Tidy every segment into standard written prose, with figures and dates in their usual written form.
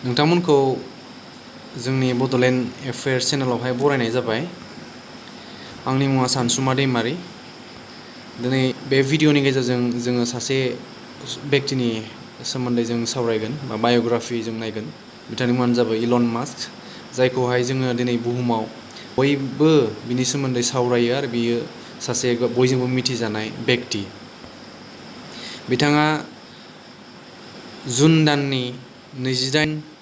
नोंथांमोनखौ जोंनि बड'लेण्ड एफेयार्स चेनेलावहाय बरायनाय जाबाय। आंनि मुङा सानसुमा दैमारि। दिनै बे भिडिअनि गेजेरजों जोङो सासे व्यक्तिनि सोमोन्दै जों सावरायगोन बा बाय'ग्राफि जों नायगोन। बिथांनि मुङानो जाबाय इलन मास्क, जायखौहाय जोङो दिनै बुहुमाव बयबो बिनि सोमोन्दै सावरायो आरो बियो सासे बयजोंबो मिथिजानाय व्यक्ति। बिथाङा जुन दाननि 28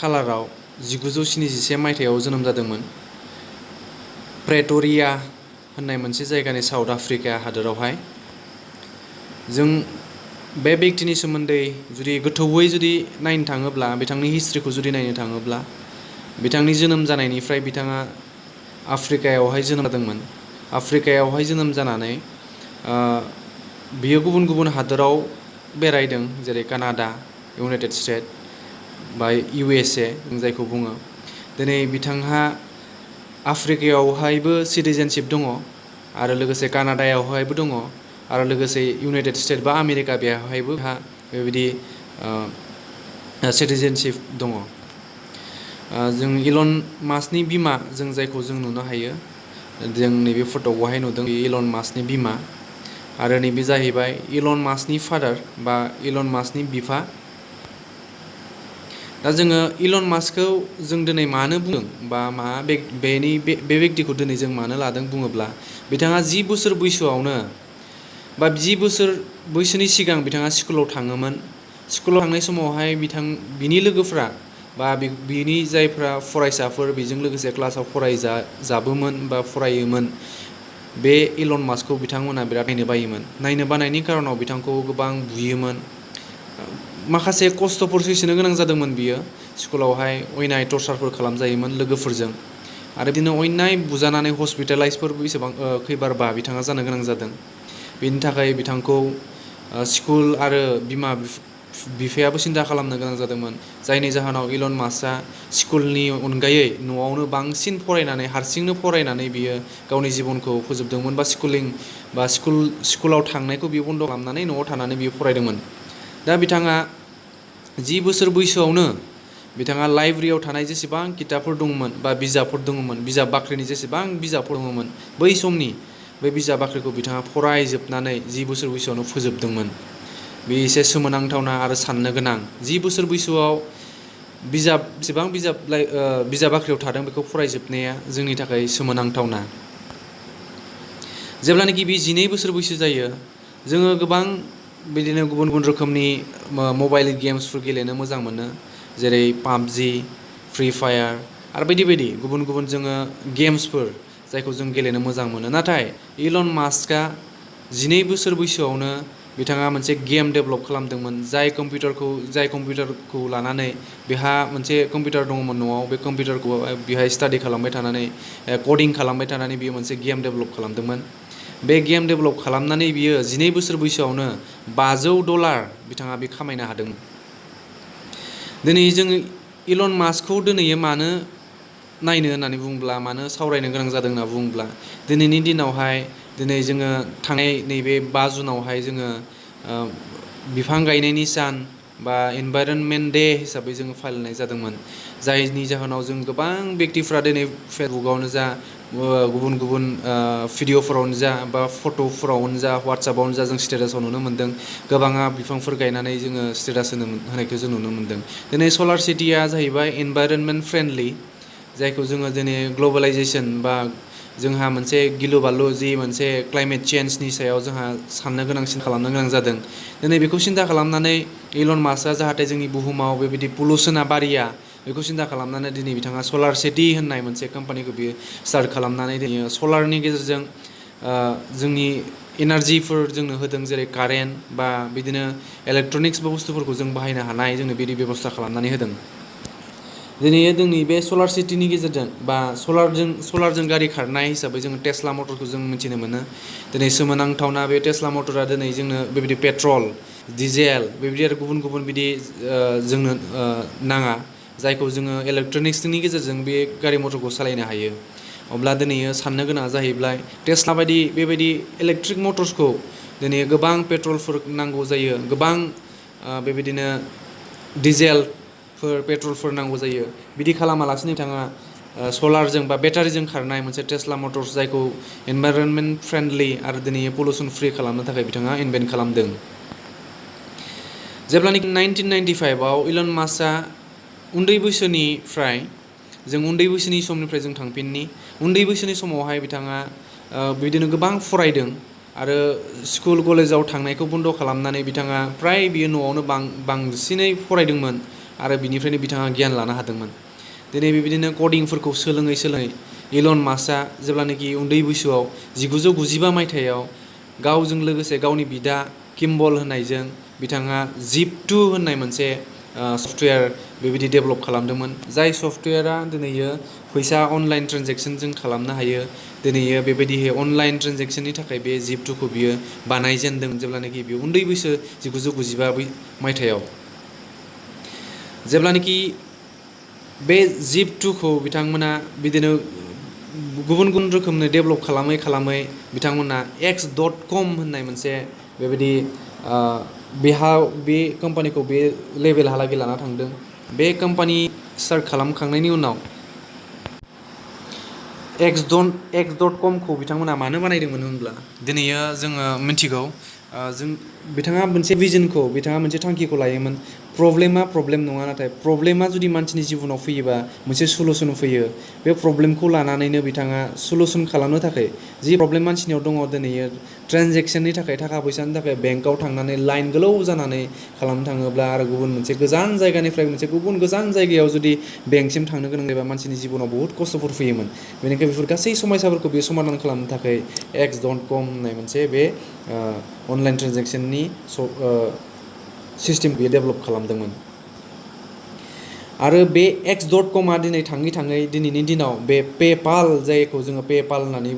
खालाराव 1971 मायथाइयाव जोनोम जादोंमोन। प्रेट'रिया होननाय मोनसे जायगानि साउथ आफ्रिका हादोरावहाय। जों बे व्यक्तिनि सोमोन्दै जुदि गोथौवै जुदि नायनो थाङोब्ला, बिथांनि हिस्ट्रिखौ जुदि नायनो थाङोब्ला, बिथांनि जोनोम जानायनिफ्राय बिथाङा आफ्रिकायावहाय जोनोम जादोंमोन। आफ्रिकायावहाय जोनोम जानानै बियो गुबुन गुबुन हादोराव बेरायदों, जेरै कानाडा, इउनाइटेड स्टेट बा USA जों जायखौ बुङो। दिनै बिथांहा आफ्रिकायावहायबो सिटिजेनशिप दङ आरो लोगोसे कानाडायावहायबो दङ आरो लोगोसे इउनाइटेड स्टेट बा आमेरिका बेवहायबो बेबायदि सिटिजेनशिप दङ। जों इलन मास्कनि बिमा जों जायखौ जों नुनो हायो, जों नैबे फट'खौहाय नुदों, बे इलन मास्कनि बिमा। आरो नैबे जाहैबाय इलन मास्कनि फादार बा इलन मास्कनि बिफा। दा जोङो इलन मास्कखौ जों दिनै मानो बुंदों बा बे व्यक्तिखौ दिनै जों मानो लादों बुङोब्ला, बिथाङा 10 बोसोर बैसोआवनो बा 10 बोसोर बैसोनि सिगां बिथाङा स्कुलाव थाङोमोन। स्कुलाव थांनाय समावहाय बिनि लोगोफ्रा बा बिनि जायफ्रा फरायसाफोर बेजों लोगोसे क्लासाव फरायजाबोमोन बा फरायोमोन, बे इलन मास्कखौ बिथांमोना बिराद नायनो बायोमोन। नायनो बानायनि खारनाव बिथांखौ गोबां बुयोमोन। माखासे खस्थ'फोर सैसोनो गोनां जादोंमोन बियो। स्कुलावहाय अयनाय टर्चारफोर खालामजायोमोन लोगोफोरजों आरो बिदिनो अयनाय बुजानानै हस्पिटेलाइसफोर खैबारबा बिथाङा जानो गोनां जादों। बेनि थाखाय बिथांखौ स्कुल आरो बिमा बिफायाबो सिन्था खालामनो गोनां जादोंमोन, जायनि जाहोनाव इलन मास्कआ स्कुलनि अनगायै न'आवनो बांसिन फरायनानै, हारसिंनो फरायनानै बियो गावनि जिबनखौ फोजोबदोंमोन बा स्कुलाव थांनायखौ बियो बन्द' खालामनानै न'आव थानानै बियो फरायदोंमोन। दा बिथाङा 10 बोसोर बैसोआवनो बिथाङा लाइब्रेरियाव थानाय जेसेबां किताबफोर दंमोन बा बिजाबफोर दङमोन, बिजाब बाख्रिनि जेसेबां बिजाबफोर दङमोन, बै समनि बे बिजाब बाख्रिखौ बिथाङा फरायजोबनानै 10 बोसोर बैसोआवनो फोजोबदोंमोन। बे एसे सोमोनांथावना आरो साननो गोनां। 10 बोसोर बैसोआव बेसेबां बिजाब बाख्रियाव थादों बेखौ फरायजोबनाया जोंनि थाखाय सोमोनांथावना। जेब्लानाखि बे 12 बोसोर बैसो जायो, जोङो गोबां बिदिनो गुबुन गुबुन रोखोमनि मबाइल गेम्सफोर गेलेनो मोजां मोनो, जेरै पाबजि, फ्रि फायार आरो बायदि बायदि गुबुन गुबुन जोङो गेम्सफोर जायखौ जों गेलेनो मोजां मोनो। नाथाय इलन मास्कआ 12 बोसोर बैसोआवनो बिथाङा मोनसे गेम डेभेलप खालामदोंमोन, जाय कम्पिउटारखौ लानानै बेहा मोनसे कम्पिउटार दङमोन न'आव। बे कम्पिउटारखौ बेहाय स्टाडि खालामबाय थानानै, कडिं खालामबाय थानानै बियो मोनसे गेम डेभेलप खालामदोंमोन। बे गेम डेभेलप खालामनानै बियो 12 बोसोर बैसोआवनो $500 बिथाङा बे खामायनो हादोंमोन। दिनै जोङो इलन मास्कखौ दिनै मानो नायनो होननानै बुङोब्ला, मानो सावरायनो गोनां जादों होनना बुङोब्ला, दिनैनि दिनावहाय दिनै जोङो थांनाय नैबे 5 जुनावहाय जोङो बिफां गायनायनि सान बा इनभाइरनमेन्ट डे हिसाबै जोङो फालिनाय जादोंमोन। जायनि जाहोनाव जों गोबां व्यक्तिफ्रा दिनै फेसबुकआवनो जा, गुबुन गुबुन भिडिअफोरावनो जा बा फट'फोरावनो जा, वाट्सएपआवनो जा, जों स्टेटासाव नुनो मोन्दों। गोबाङा बिफांफोर गायनानै जोङो स्टेटास होनायखौ जों नुनो मोन्दों। दिनै सलार सिटिया जाहैबाय इनभाइरनमेन्ट फ्रेन्डलि, जायखौ जोङो दिनै ग्लबेलाइजेसन बा जोंहा मोनसे गिलु बालु मोनसे क्लाइमेट चेन्जनि सायाव जोंहा साननो गोनांसिन खालामनो गोनां जादों। दिनै बेखौ सिन्था खालामनानै इलन मास्कआ जाहाथे जोंनि बुहुमाव बेबायदि पलुसना बारिया, बेखौ सिन्था खालामनानै दिनै बिथाङा सलार सिटि होननाय मोनसे कम्पानिखौ बियो स्टार्ट खालामनानै दिनै सलारनि गेजेरजों जोंनि एनार्जिफोर जोंनो होदों, जेरै कारेन्ट बा बिदिनो इलेक्ट्रनिक्स बुस्थुफोरखौ जों बाहायनो हानाय जोंनो बिदि बेब'स्था खालामनानै होदों। दिनै जोंनि बे सलार सिटिनि गेजेरजों बा सलारजों गारि खारनाय हिसाबै जोङो टेस्ला मटरखौ जों मिथिनो मोनो। दिनै सोमोनांथावना बे टेस्ला मटरा दिनै जोंनो बेबायदि पेट्रल, डिजेल बेबायदि आरो गुबुन गुबुन बिदि जोंनो नाङा, जायखौ जोङो इलेक्ट्रनिक्सनि गेजेरजों बे गारि मटरखौ सालायनो हायो। अब्ला दिनै साननो गोनाङा जाहैबाय, टेस्ला बायदि बेबायदि इलेक्ट्रिक मटर्सखौ दिनै गोबां पेट्रलफोर नांगौ जायो, गोबां बेबायदिनो डिजेल पेट्रलफोर नांगौ जायो बिदि खालामालासिनो बिथाङा सलारजों बा बेटारिजों खारनाय मोनसे टेस्ला मटर्स जायखौ एनभाइरनमेन्ट फ्रेन्डलि आरो दिनै पलिउसन फ्रि खालामनो थाखाय बिथाङा इनभेन्ट खालामदों। जेब्लानाखि 1995आव इलन मास्कआ उन्दै बैसोनिफ्राय जों उन्दै बैसोनि समनिफ्राय जों थांफिननि उन्दै बैसोनि समावहाय बिथाङा बिदिनो गोबां फरायदों आरो स्कुल कलेजाव थांनायखौ बन्द' खालामनानै बिथाङा फ्राय बियो न'आवनो बांसिनै फरायदोंमोन आरो बिनिफ्रायनो बिथाङा गियान लानो हादोंमोन। दिनै बेबायदिनो कडिंफोरखौ सोलोङै इलन मास्कआ जेब्लानाखि उन्दै बैसोआव 1995 मायथाइयाव गावजों लोगोसे गावनि बिदा किम्बल होननायजों बिथाङा जिप2 होननाय मोनसे सफ्टवेयार बेबायदि डेभेलप खालामदोंमोन। जाय सफ्टवेयारा दिनैयो फैसा अनलाइन ट्रेनजेक्सन जों खालामनो हायो। दिनैयो बेबायदिहै अनलाइन ट्रेनजेक्सननि थाखाय बे जिप2खौ बियो बानायजेनदों जेब्लानाखि बियो उन्दै बैसो 1995 मायथाइयाव। जेब्लानाखि बे जिप2खौ बिथांमोना बिदिनो गुबुन रोखोमनि डेभेलप खालामै बिथांमोना x.com होननाय मोनसे बेबायदि बे कम्पानिखौ बे लेभेलहालागै लाना थांदों। बे कम्पानि स्टार्ट खालामखांनायनि उनाव x.com खौ बिथांमोना मानो बानायदोंमोन होनब्ला दिनैयो जोङो मिथिगौ बिथाङा मोनसे भिजनखौ बिथाङा मोनसे थांखिखौ लायोमोन। प्रब्लेम नङा, नाथाय प्रब्लेमा जुदि मानसिनि जिबनाव फैयोबा मोनसे सलुसन फैयो। बे प्रब्लेमखौ लानानैनो बिथाङा सलुसन खालामनो थाखाय जि प्रब्लेम मानसिनियाव दङ दिनैयो ट्रेनजेक्सननि थाखाय थाखा फैसानि थाखाय बेंकआव थांनानै लाइन गोलाव जानानै खालामनो थाङोब्ला आरो गुबुन मोनसे गोजान जायगानिफ्राय मोनसे गुबुन गोजान जायगायाव जुदि बेंकसिम थांनो गोनां जायोबा मानसिनि जिबनाव बहुत खस्थ'फोर फैयोमोन। बेनिखायनो बेफोर गासै समयसाफोरखौ बे समाधान खालामनो थाखाय x.com होननाय मोनसे बे अनलाइन ट्रेनजेक्सननि सिस्टेम बियो डेभेलप खालामदोंमोन। आरो बे x.comआ दिनै थाङै दिनैनि दिनाव बे पेपाल जायखौ जोङो पेपाल होननानै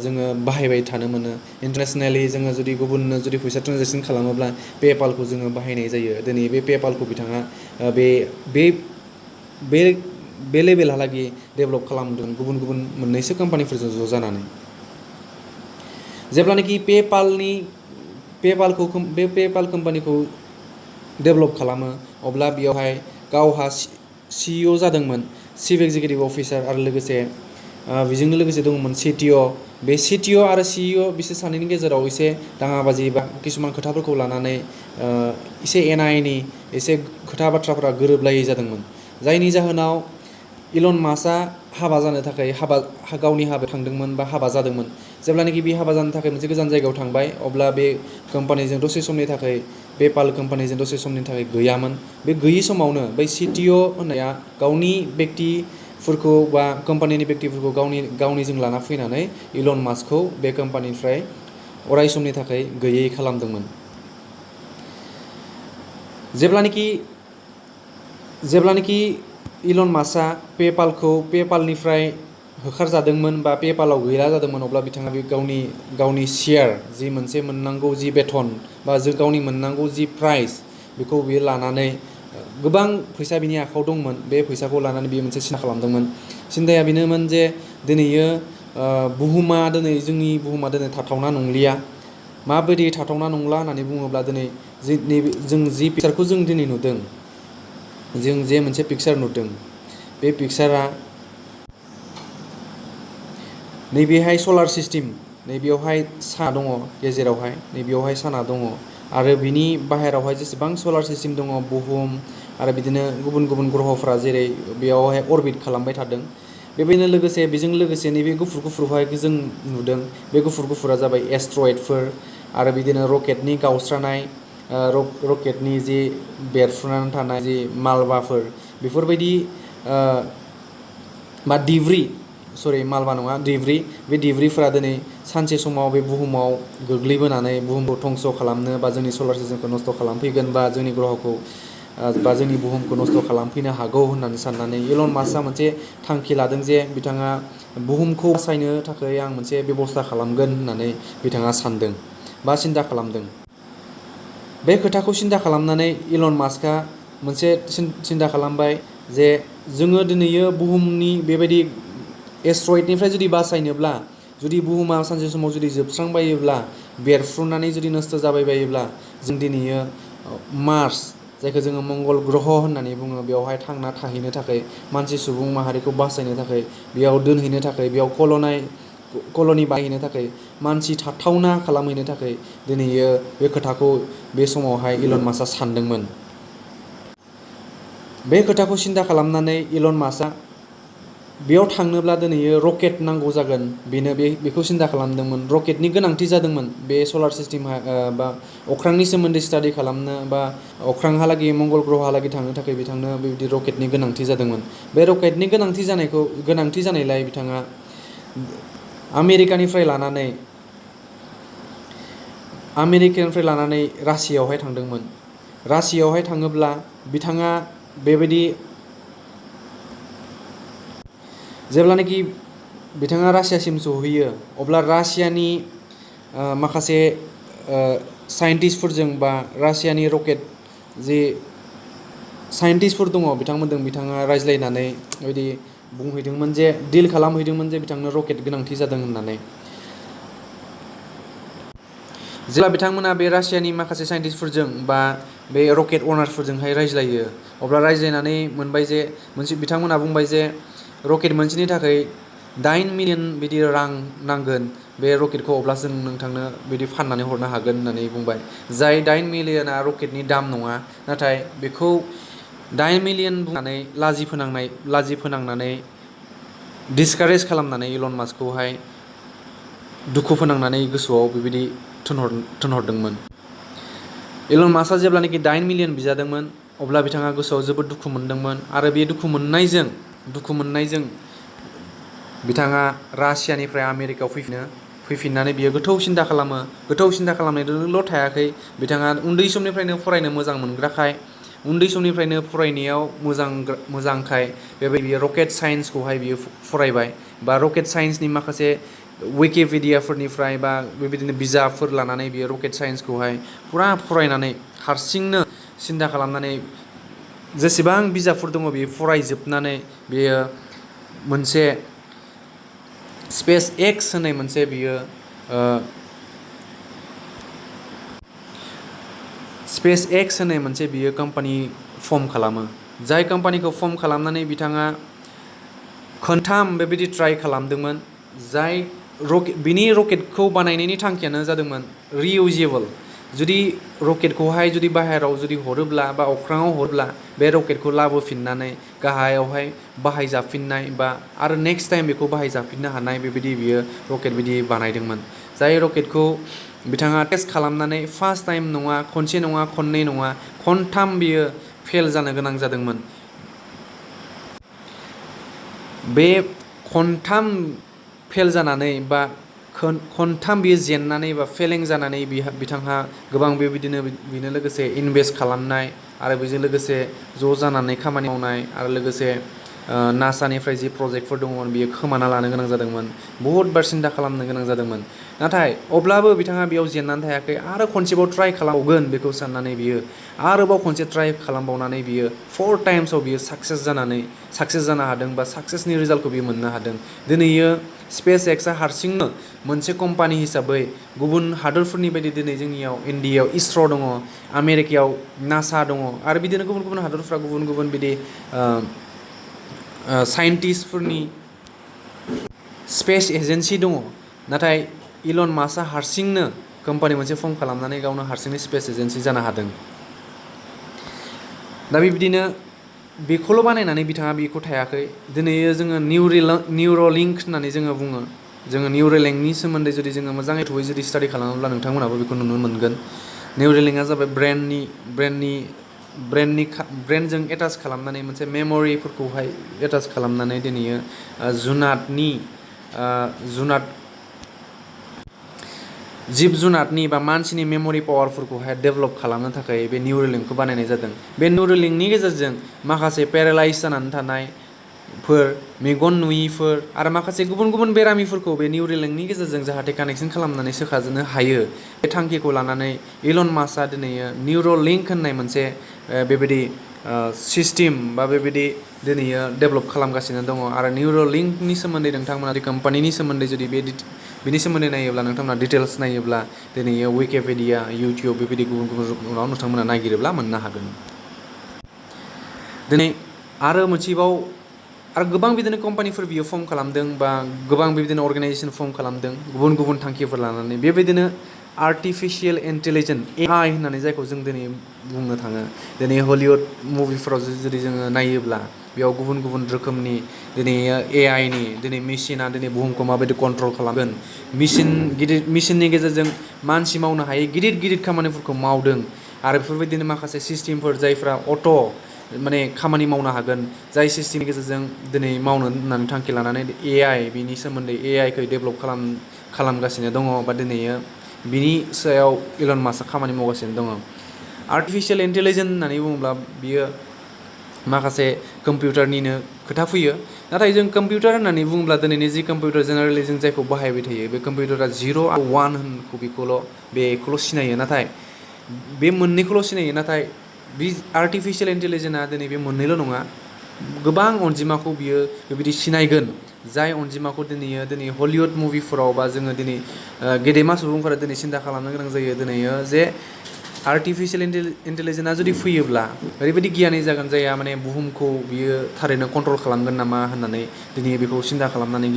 जोङो बाहायबाय थानो मोनो। इन्टारनेसनेलि जोङो जुदि गुबुननो जुदि फैसा ट्रेनजेक्सन खालामोब्ला पेपालखौ जोङो बाहायनाय जायो। दिनै बे पेपालखौ बिथाङा बे लेभेलहालागै डेभेलप खालामदों गुबुन मोननैसो कम्पानिफोरजों ज' जानानै। जेब्लानाखि पेपाल कम्पानिखौ डेभेलप खालामो अब्ला बेयावहाय गावहा CEO जादोंमोन, चिफ एक्जिकिउटिभ अफिसार, आरो लोगोसे बेजोंनो लोगोसे दंमोन CTO। बे CTO आरो CEO बिसोर सानैनि गेजेराव एसे दाङाबाजि बा किसुमान खोथाफोरखौ लानानै एसे एना एनि एसे खोथा बाथ्राफोरा गोरोबलायै जादोंमोन। जायनि जाहोनाव इलन मास्कआ हाबा जानो थाखाय गावनि हाबायाव थांदोंमोन बा हाबा जादोंमोन। जेब्लानाखि बे हाबा जानो थाखाय मोनसे गोजान जायगायाव थांबाय अब्ला बे कम्पानिजों दसे समनि थाखाय पेपाल कम्पानिजों दसे समनि थाखाय गैयामोन। बे गैयि समावनो बै CTO होननाया गावनि बेक्तिफोरखौ बा कम्पानिनि बेक्तिफोरखौ गावनिजों लाना फैनानै इलन मास्कखौ बे कम्पानिनिफ्राय अराय समनि थाखाय गैयै खालामदोंमोन। जेब्लानाखि इलन मास्कआ पेपालनिफ्राय होखारजादोंमोन बा पेपालाव गैया जादोंमोन अब्ला बिथाङा बे गावनि शेयार जि मोनसे मोननांगौ जि बेथन बा गावनि मोननांगौ जि प्राइस बेखौ बियो लानानै गोबां फैसा बिनि आखायाव दंमोन। बे फैसाखौ लानानै बियो मोनसे सिन्था खालामदोंमोन। सिन्थाया बेनोमोन जे दिनैयो जोंनि बुहुमा दिनै थाथावना नंलिया। माबायदि थाथावना नंला होननानै बुङोब्ला दिनै जों जि पिक्सारखौ जों दिनै नुदों, जों जे मोनसे पिक्सार नुदों, बे पिक्सारा नैबेहाय सलार सिस्टेम, नैबेयावहाय सान दङ गेजेरावहाय, नैबेयावहाय साना दङ आरो बिनि बाहेरावहाय जेसेबां सलार सिस्टेम दङ बुहुम आरो बिदिनो गुबुन ग्रहफोरा जेरै बेयावहाय अरबिट खालामबाय थादों। बेजों लोगोसे नैबे गुफुरहाय जों नुदों, बे गुफुरा जाबाय एस्ट्रइडफोर आरो बिदिनो रकेटनि गावस्रानाय, रकेटनि जि बेरफ्रुनानै थानाय जि मालबाफोर बेफोरबायदि बा मालबा नङा डिब्रि, बे डिब्रिफोरा दिनै सानसे समाव बे बुहुमाव गोग्लैबोनानै बुहुमखौ धंस खालामनो बा जोंनि सलार सिस्टेमखौ नस्थ' खालामफैगोन बा जोंनि ग्रहखौ बा जोंनि बुहुमखौ नस्थ' खालामफैनो हागौ होननानै साननानै इलन मास्कआ मोनसे थांखि लादों जे बिथाङा बुहुमखौ बासायनो थाखाय आं मोनसे बेबस्था खालामगोन होननानै बिथाङा सानदों बा सिन्था खालामदों। बे खोथाखौ सिन्था खालामनानै इलन मास्कआ मोनसे सिन्था खालामबाय जे जोङो दिनैयो बुहुमनि बेबायदि एस्ट्रइडनिफ्राय जुदि बासायनोब्ला, जुदि बुहुमा सानसे समाव जुदि जोबस्रांबायोब्ला, बेरफ्रुनानै जुदि नस्थ' जाबाय बायोब्ला, जों दिनैयो जायखौ जोङो मंगल ग्रह होननानै बुङो, बेवहाय थांना थाहैनो थाखाय मानसि सुबुं माहारिखौ बासायनो थाखाय, बेयाव दोनहैनो थाखाय, बेयाव कल'नि बाहायनो थाखाय, मानसि थाथावना खालामहैनो थाखाय दिनैयो बे खोथाखौ बे समावहाय इलन मास्कआ सानदोंमोन। बे खोथाखौ सिन्था खालामनानै इलन मास्कआ बेयाव थांनोब्ला दिनैयो रकेट नांगौ जागोन, बेखौ सिन्था खालामदोंमोन। रकेटनि गोनांथि जादोंमोन बे सलार सिस्टेम बा अख्रांनि सोमोन्दै स्टाडि खालामनो बा अख्रांहालागै मंगल ग्रहहालागै थांनो थाखाय बिथांनो बेबायदि रकेटनि गोनांथि जादोंमोन। बे रकेटनि गोनांथि जानायलाय बिथाङा आमेरिकानिफ्राय लानानै रासियायावहाय थांदोंमोन। रासियायावहाय थाङोब्ला बिथाङा बेबायदि जेब्लानाखि बिथाङा रासियासिम सहैयो अब्ला रासियानि माखासे साइन्टिस्टफोरजों बा रासियानि रकेट जे साइन्टिस्टफोर दङ बिथांमोनजों बिथाङा रायज्लायनानै बेबायदि बुंहैदोंमोन जे डिल खालामहैदोंमोन जे बिथांनो रकेट गोनांथि जादों होननानै। जेब्ला बिथांमोना बे रासियानि माखासे साइन्टिस्टफोरजों बा बे रकेट अनार्सफोरजोंहाय रायज्लायो, अब्ला रायज्लायनानै मोनबाय जे बिथांमोना बुंबाय जे रकेट मोनसेनि थाखाय 8 मिलियन बिदि रां नांगोन, बे रकेटखौ अब्लासो जों नोंथांनो बिदि फाननानै हरनो हागोन होननानै बुंबाय। जाय 8 मिलियना रकेटनि दाम नङा, नाथाय बेखौ 8 मिलियन बुंनानै लाजि फोनांनानै डिसकारेज खालामनानै इलन मास्कखौहाय दुखु फोनांनानै गोसोआव बेबायदि थोनहरदोंमोन। इलन मास्कआ जेब्लानाखि 8 मिलियन बिजादोंमोन अब्ला बिथाङा गोसोआव जोबोद दुखु मोनदोंमोन आरो बे दुखु मोननायजों बिथाङा रासियानिफ्राय आमेरिकायाव फैफिननानै बियो गोथौ सिन्था खालामो। गोथौ सिन्था खालामनायजोंल' थायाखै, बिथाङा उन्दै समनिफ्रायनो फरायनो मोजां मोनग्राखाय, उन्दै समनिफ्रायनो फरायनायाव मोजांखाय बेबायदि रकेट साइन्सखौहाय बियो फरायबाय बा रकेट साइन्सनि माखासे विकिपिडियाफोरनिफ्राय बा बेबायदिनो बिजाबफोर लानानै बियो रकेट साइन्सखौहाय फुरा फरायनानै हारसिंनो सिन्था खालामनानै जेसेबां बिजाबफोर दङ बेयो फरायजोबनानै बेयो मोनसे स्पेस एक्स होननाय मोनसे बियो कम्पानि फर्म खालामो। जाय कम्पानिखौ फर्म खालामनानै बिथाङा खनथाम बेबायदि ट्राइ खालामदोंमोन। बिनि रकेटखौ बानायनायनि थांखियानो जादोंमोन रिइउजेबल। जुदि रकेटखौहाय जुदि बाहेरायाव जुदि हरोब्ला बा अख्राङाव हरोब्ला बे रकेटखौ लाबोफिननानै गाहायावहाय बाहायजाफिननाय बा आरो नेक्स्ट टाइम बेखौ बाहायजाफिननो हानाय बेबायदि बियो रकेट बिदि बानायदोंमोन। जाय रकेटखौ बिथाङा टेस्ट खालामनानै फार्स्ट टाइम नङा, खनसे नङा, खननै नङा, खनथाम बियो फेल जानो गोनां जादोंमोन। बे खनथाम फेल जानानै बा खनथाम बियो जेननानै बा फेलें जानानै बिथांहा गोबां बेबायदिनो बेनो लोगोसे इनभेस्ट खालामनाय आरो बेजों लोगोसे ज' जानानै खामानि मावनाय आरो लोगोसे नासानिफ्राय जि प्रजेक्टफोर दङमोन बियो खोमाना लानो गोनां जादोंमोन। बहुद बार सिन्था खालामनो गोनां जादोंमोन। नाथाय अब्लाबो बिथाङा बेयाव जेननानै थायाखै। आरो खनसेबाव ट्राइ खालामबावगोन बेखौ साननानै बियो आरोबाव खनसे ट्राइ खालामबावनानै बियो 4 टाइम्सआव बियो साक्सेस जानो हादों बा साक्सेसनि रिजाल्टखौ बियो मोननो हादों। दिनैयो स्पेस एक्सआ हारसिंनो मोनसे कम्पानि हिसाबै गुबुन हादरफोरनि बायदि दिनै जोंनियाव इण्डियायाव इसर' दङ, आमेरिकायाव नासा दङ आरो बिदिनो गुबुन गुबुन हादरफ्रा गुबुन गुबुन बिदि साइन्टिस्टफोरनि स्पेस एजेन्सि दङ। नाथाय इलन मास्कआ हारसिंनो कम्पानि मोनसे फर्म खालामनानै गावनो हारसिंनो स्पेस एजेन्सि जानो हादों। दा बिब्दिनो बेखौल' बानायनानै बिथाङा बेखौ थायाखै। दिनै जोङो निउरलिंक होननानै जोङो बुङो। जोङो निउरलिंकनि सोमोन्दै जुदि जोङो मोजाङै जुदि स्टाडि खालामोब्ला नोंथांमोनाबो बेखौ नुनो मोनगोन। निउरलिंकआ जाबाय ब्रेनजों एटाच खालामनानै मोनसे मेम'रिफोरखौहाय एटाच खालामनानै दिनैयो जिब जुनारनि बा मानसिनि मेम'रि पावारफोरखौहाय डेभेलप खालामनो थाखाय बे निउरलिंकखौ बानायनाय जादों। बे निउरलिंकनि गेजेरजों माखासे पेरालाइज जानानै थानायफोर, मेगन नुयिफोर आरो माखासे गुबुन गुबुन बेरामिफोरखौ बे निउरलिंकनि गेजेरजों जाहाथे कानेक्सन खालामनानै सोखाजोबनो हायो, बे थांखिखौ लानानै इलन मास्कआ दिनैयो निउरलिंक होननाय मोनसे बेबायदि सिस्टेम बा बेबायदि दिनैयो डेभेलप खालामगासिनो दङ। आरो निउरलिंकनि सोमोन्दै नोंथांमोना कम्पानिनि सोमोन्दै जुदि बिनि सोमोन्दै नायोब्ला नोंथांमोना डिटेल्स नायोब्ला दिनैयो विकिपिडिया, इउटिउब बेबायदि गुबुन गुबुन नोंथांमोना नागिरोब्ला मोननो हागोन। दिनै आरो मोनसेबाव आरो गोबां बिदिनो कम्पानिफोर बियो फर्म खालामदों बा गोबां बेबायदिनो अर्गेनाइजेसन फर्म खालामदों गुबुन गुबुन थांखिफोर लानानै बेबायदिनो आर्टिफिशियेल इन्टेलिजेन्स AI होननानै जायखौ जों दिनै बुंनो थाङो दिनै हलिउड मुभिफोराव जुदि जोङो नायोब्ला बेयाव गुबुन गुबुन रोखोमनि दिनै AI नि दिनै मेसिना दिनै बुहुमखौ माबायदि कन्ट्रल खालामगोन मेसिननि गेजेरजों मानसि मावनो हायै गिदिर गिदिर खामानिफोरखौ मावदों आरो बेफोरबायदिनो माखासे सिस्टेमफोर जायफ्रा माने खामानि मावनो हागोन जाय सिस्टेमनि गेजेरजों दिनै मावनो होननानै थांखि लानानै AI बिनि सोमोन्दै AI खौ डेभेलप खालामगासिनो दङ बा दिनै बिनि सायाव इलन मास्कआ खामानि मावगासिनो दङ आर्टिफिशियेल इन्टेलिजेन्स होननानै बुङोब्ला बियो माखासे कम्पिउटारनिनो खोथा फैयो नाथाय जों कम्पिउटार होननानै बुङोब्ला दिनैनि जि कम्पिउटार जेनेरेलि जों जायखौ बाहायबाय थायो बे कम्पिउटारा 0 आरो 1 बेखौल' सिनायो नाथाय बे मोननैखौल' सिनायो नाथाय बे आर्टिफिशियेल इन्टेलिजेन्सआ दिनै बे मोननैल' नङा गोबां अनजिमाखौ बियो बेबायदि सिनायगोन जाय अनजिमाखौ दिनै हलिउड मुभिफोराव बा जोङो दिनै गेदेमा सुबुंफोरा दिनै सिन्था खालामनो गोनां जायो दिनै जे आर्टिफिशियेल इन्टेलिजेन्सआ जुदि फैयोब्ला ओरैबायदि गियानि जागोन जायहा माने बुहुमखौ बियो थारैनो कन्ट्रल खालामगोन नामा होननानै दिनै बेखौ सिन्था खालामनानै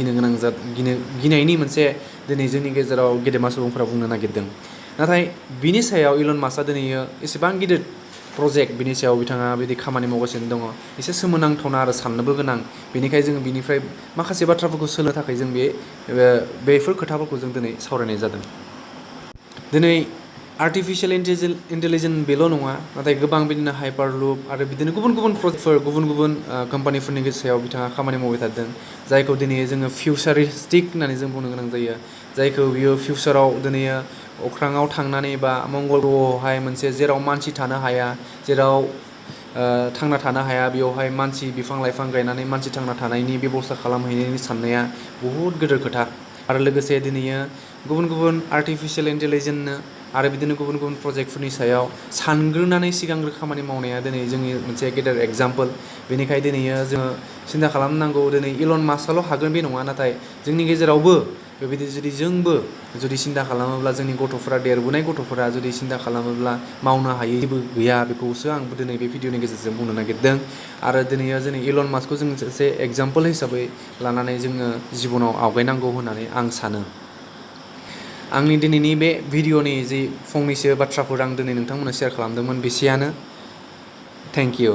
गिनायनि मोनसे दिनै जोंनि गेजेराव गेदेमा सुबुंफोरा बुंनो नागिरदों नाथाय बिनि सायाव इलन मास्कआ दिनै एसेबां गिदिर प्रजेक्ट बिनि सायाव बिथाङा बिदि खामानि मावगासिनो दङ एसे सोमोनांथावना आरो साननोबो गोनां बेनिखायनो जोङो बिनिफ्राय माखासे बाथ्राफोरखौ सोलोंनो थाखाय जों बेफोर खोथाफोरखौ जों दिनै सावरायनाय जादों दिनै आर्टिफिशियेल इन्टेलिजेन्स बेल' नङा नाथाय गोबां बिदिनो हाइपारलुप आरो बिदिनो गुबुन गुबुन प्रजेक्टफोर गुबुन गुबुन कम्पानिफोरनि सायाव बिथाङा खामानि मावबाय थादों जायखौ दिनै जोङो फिउचारिस्टिक होननानै जों बुंनो गोनां जायो जायखौ बियो फिउचाराव दिनै अख्राङाव थांनानै बा मंगल ग्रहआवहाय मोनसे जेराव मानसि थानो हाया जेराव थांना थानो हाया बेयावहाय मानसि बिफां लाइफां गायनानै मानसि थांना थानायनि बेब'स्था खालामहैनायनि साननाया बहुद गिदिर खोथा आरो लोगोसे दिनै गुबुन गुबुन आर्टिफिशियेल इन्टेलिजेन्सनो आरो बिदिनो गुबुन गुबुन प्रजेक्टफोरनि सायाव सानग्रोनानै सिगांग्रो खामानि मावनाया दिनै जोंनि मोनसे गेदेर एग्जाम्पोल बेनिखायनो दिनै जोङो सिन्था खालामनांगौ दिनै इलन मास्कआल' हागोन बे नङा नाथाय जोंनि गेजेरावबो बेबायदि जुदि जोंबो जुदि सिन्था खालामोब्ला जोंनि गथ'फोरा देरबोनाय गथ'फोरा जुदि सिन्था खालामोब्ला मावनो हायै जेबो गैया बेखौसो आंबो दिनै बे भिडिअनि गेजेरजों बुंनो नागिरदों आरो दिनै इलन मास्कखौ जों सासे एग्जाम्पोल हिसाबै लानानै जोङो जिबनाव आवगायनांगौ होननानै आं सानो आंनि दिनैनि बे भिडिअनि जि फंनैसो बाथ्राफोर आं दिनै नोंथांमोननो शेयार खालामदोंमोन बेसेयानो थेंक इउ